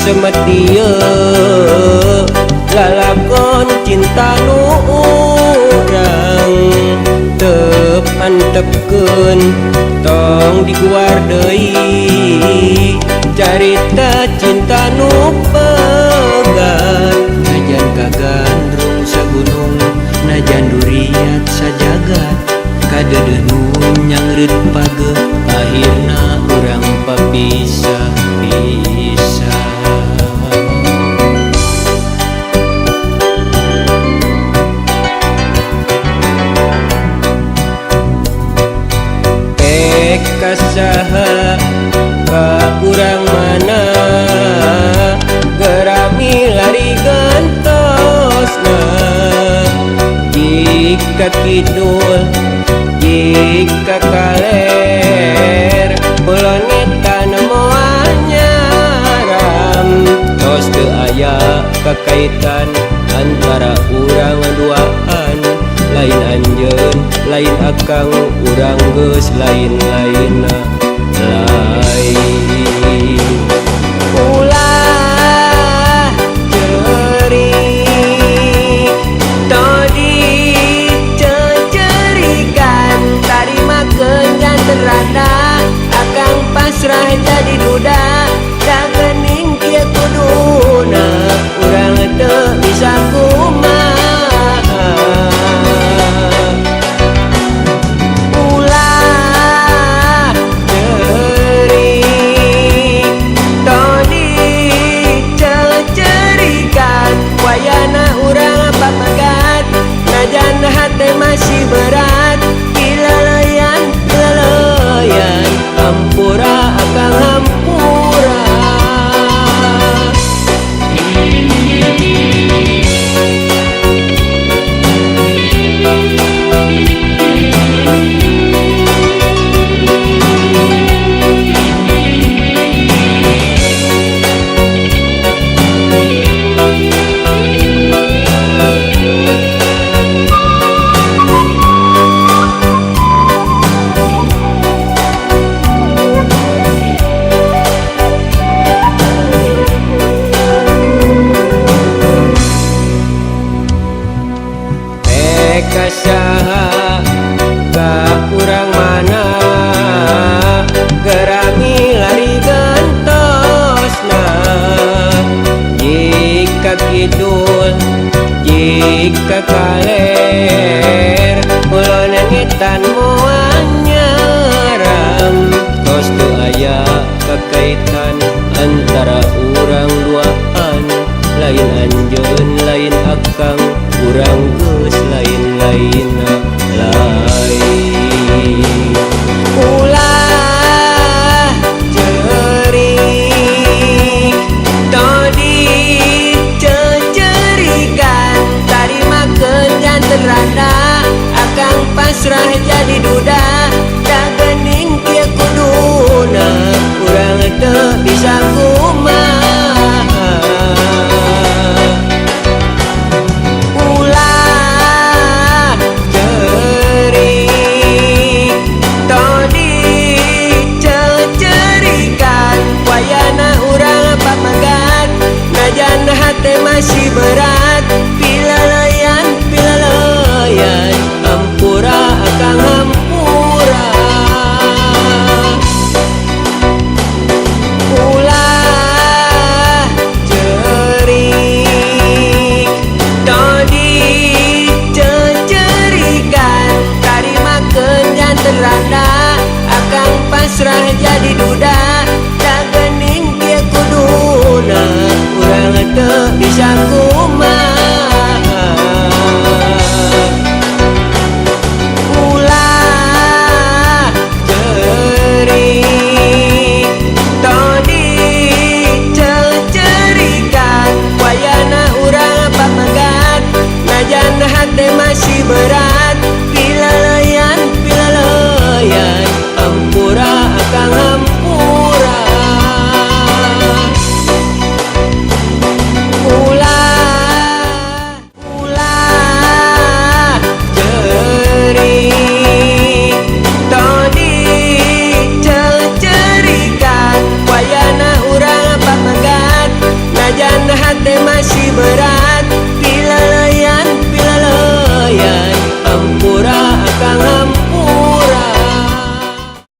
semet dieu lalakon cinta nu urang teu antepkeun tong diguar deui carita cinta nu pegat najan kagandrung sagunung najan duriat sajagat kadeudeuh nu nyangreut pageuh akhirna urang papisah-pisah. Pek kasaha ka urang mana gerami lari gentosna jika kidul jika kaler kulon ngetan moal nyaram tos teu aya kakaitan antara urang duaan lain anjeun lain akang urang geus lain-lainna lain. Ulah ceurik tadi cecerikan tarima kenjan terada akang pasrah jadi duda da geuning kieu kuduna urang teu bisa kumaha. Ulah ceurik tadi cecerikan wayana urang papagat najan hate masih berat pilaleyan pilaleyan hampura akang hampura. Kasaha ka urang mana gerami lari gentosna jika kidul jika kaler kulon ngetan moal nyaram tos teu aya kakaitan antara urang duaan lain anjeun lain akang urang geus lain-lainna lain. Ulah ceurik tadi cecerikan tarima kenjan terada akang pasrah jadi duda.